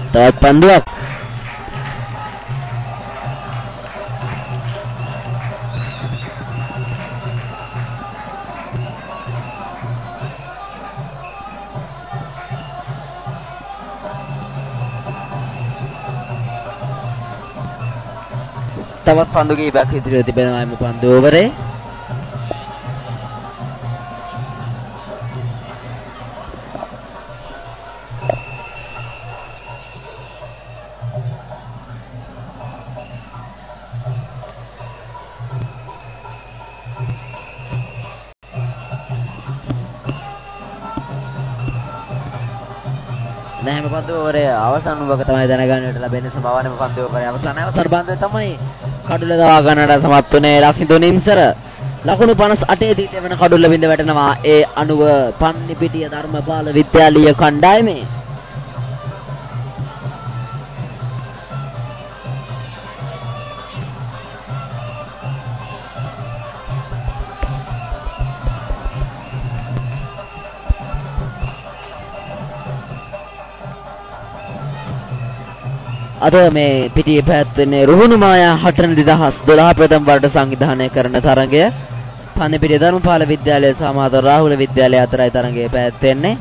තවත් පන්දුවක්. තවත් පන්දු කිහිපයක් ඉදිරියේ තිබෙනවා එම පන්දු ඕවරේ. දැන් හැම පන්දු ඕවරේ අවසන් වූ බව තමයි දැනගන්නට ලැබෙන්නේ. සමවනම පන්දු ඕවරේ අවසන් අවසන් පන්දුවේ තමයි කඩුල දවා ගන්නට සමත් වුණේ ලසිදු නිම්සර. ලකුණු 58 දී දෙවන කඩුල්ල බිඳ වැටෙනවා. ඒ අනුව පන්නිපිටිය ධර්මපාල විද්‍යාලීය කණ්ඩායමේ අද මේ පිටියේ පැවැත්වෙන්නේ රුහුණු මායා 8 2012 ප්‍රථම වරට සංවිධානය කරන තරගය. පන්නිපිටිය ධර්මපාල විද්‍යාලය සහ මාතර රාහුල විද්‍යාලය අතරයි තරගය පැවැත්වෙන්නේ.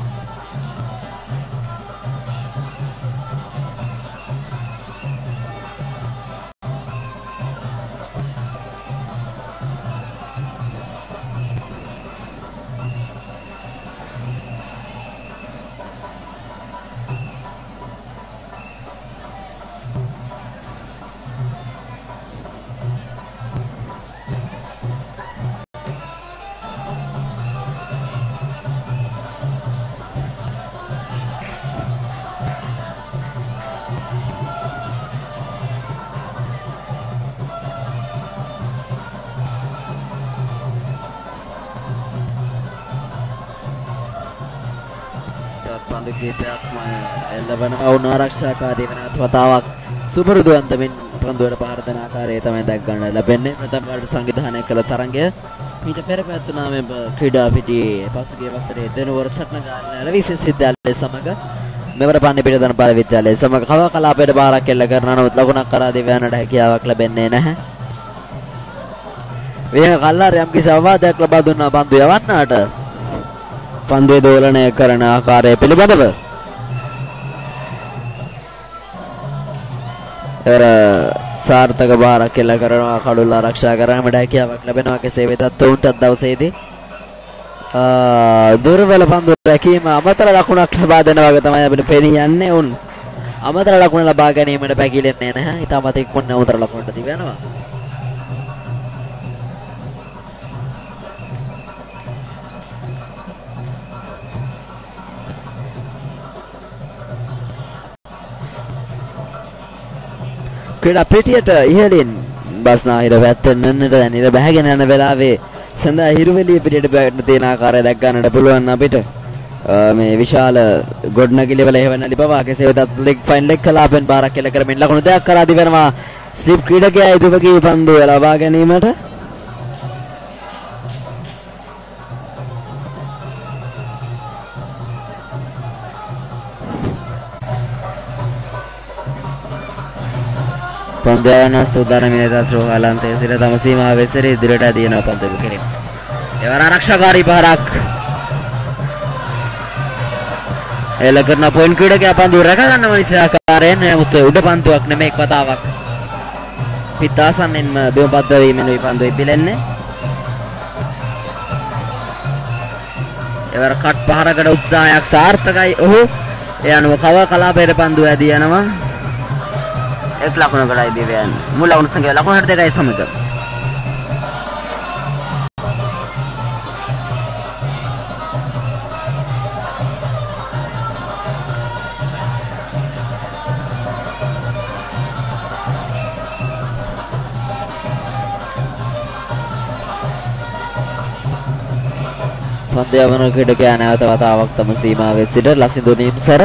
පන්දු කීපයක්ම එල්ලවනවා. වුණ ආරක්ෂාකාරී වෙනත් වතාවක් සුපුරුදු අන්දමින් පන්දුවට පහර දෙන ආකාරය තමයි දැක් ගන්න ලැබෙන්නේ. ප්‍රථම වරට සංවිධානය කළ තරඟය මීට පෙර පැවැත්වුණා මේ ක්‍රීඩා පිටියේ පසුගිය වසරේ දෙනුවර සටනගාන විශේෂ විද්‍යාලය සමග මෙවර පන්නිපිටිය ධර්මපාල විද්‍යාලය සමග කව කලාපයට බාරක් එල්ල කරනවා. නමුත් ලකුණක් කරා දිව යන්නට හැකියාවක් ලැබෙන්නේ නැහැ. විහඟ කල්ලාර යම්කිසි අවවාදයක් ලබා දුන්නා පන්දු යවන්නාට. පන්දුවේ දෝලනය කරන ආකාරය පිළිබඳව එවර සාර්ථක බාරක් එල්ල කරනවා. කඩුල්ල ආරක්ෂා කරගන්නට හැකියාවක් ලැබෙනවා. කෙසේ වෙතත් ඔවුන්ටත් දවසේදී දුර්වල පන්දු රැකීම අමතර ලකුණක් ලබා දෙන වගේ තමයි අපිට පෙනී යන්නේ. ඔවුන් අමතර ලකුණ ලබා ගැනීමට පැකිලෙන්නේ නැහැ. ඉතාමත් ඉක්මනින් අමතර ලකුණට දිව යනවා. ක්‍රීඩා පිටියට ඉහළින් බස්නාහිර පැත්තෙන් එන්නට දැන් ඉර බැහැගෙන යන වෙලාවේ සඳහා හිරුවෙලිය පිටියට බැහැගෙන තියෙන ආකාරය දැක් ගන්නට පුළුවන් අපිට. මේ විශාල ගොඩනැගිලි වල හේවණලි පවා කෙසේ වෙතත් ලෙග් ෆයින් ලෙග් කලාපෙන් බාරක් එල්ල කරමින් ලකුණු දෙකක් කරා දිවෙනවා. ස්ලිප් ක්‍රීඩකයා ඉදිරිපගී පන්දුව ලබා ගැනීමට පන්දු යවන සූදානම් වෙන රෝහලන්තයේ සිට තම සීමාවේ සිට ඉදිරියට ඇදී යනවා පන්දු කිරීම. එවර ආරක්ෂාකාරී පහරක් එල කරන පොයින්ට් ක්‍රීඩකයා පන්දු රැක ගන්නව නිසි ආකාරයෙන්. නමුත් උඩ පන්දුවක් නෙමෙයි එක් වතාවක් පිටාසන්නෙන්ම බිම පද්ද වීමෙන් පන්දු ඉපිලෙන්නේ. එවර කට් පහරකට උත්සාහයක් සාර්ථකයි ඔහු. ඒ අනුව කව කලාපයට පන්දු ඇදී යනවා. එක් ලකුණකටයි දිව යන්නේ. මුල් ලකුණු සංඛ්‍යාව ලකුණු 62යි සමග. පන්දු යවන ක්‍රීඩකයා නැවත වතාවක් තම සීමාවේ සිට ලසිදු නිම්සර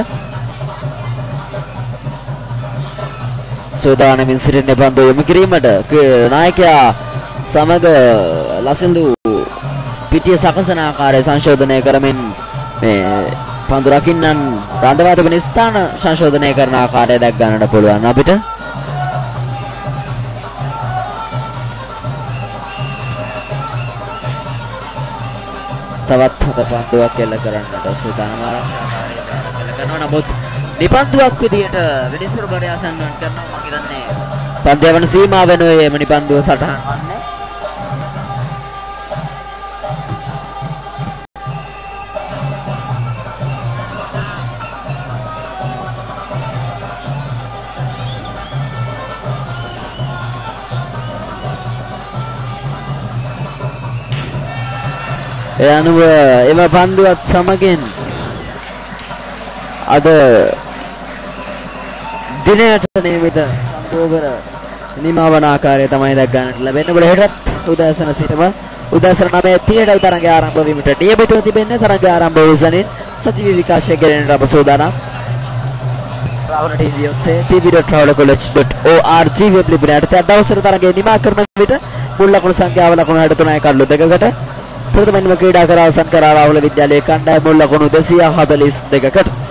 සූදානමින් සිටින පන්දු යොමු කිරීමට නායකයා සමග ලසිදු පිටිය සකසන ආකාරය සංශෝධනය කරමින් මේ පන්දු රකින්නන් රඳවා තිබෙන ස්ථාන සංශෝධනය කරන ආකාරය දැක් ගන්නට පුළුවන් අපිට. තවත් හත පන්දුවක් එල්ල කරන්නට සූදානම් ආරක්ෂාකාරී එල්ල කරනවා. නමුත් නිපන්දුවක් විදියට විනිසුරු බරය සම්වන් කරනවා. මම හිතන්නේ පන්දු යවන සීමාව වෙනුවේ එම නිපන්දුව සටහන් වන්නේ. ඒ අනුව එම පන්දුවත් සමගින් අද දිනයට නියමිත පන්දු ඕවර නිමා වන ආකාරය තමයි දැක් ගන්නට ලැබෙන්නේ. ඔබ හෙටත් උදෑසන සිටම උදෑසන 9:30ටයි තරඟය ආරම්භ වීමට නියමිතව තිබෙන්නේ. තරඟය ආරම්භ වූ සැනින් සජීවී විකාශය ගෙනෙන්නට අප සූදානම්. රාහුල ටීවී ඔස්සේ tv.rahulacollege.org වෙබ් ලිපිනයට අද දවසේ තරඟය නිමා කරන විට මුල් ලකුණු සංඛ්‍යාව ලකුණු 63යි කඩලු දෙකකට ප්‍රථමයෙන්ම ක්‍රීඩා කර අවසන් කරා රාහුල විද්‍යාලයේ කණ්ඩායම මුල් ලකුණු 242කට.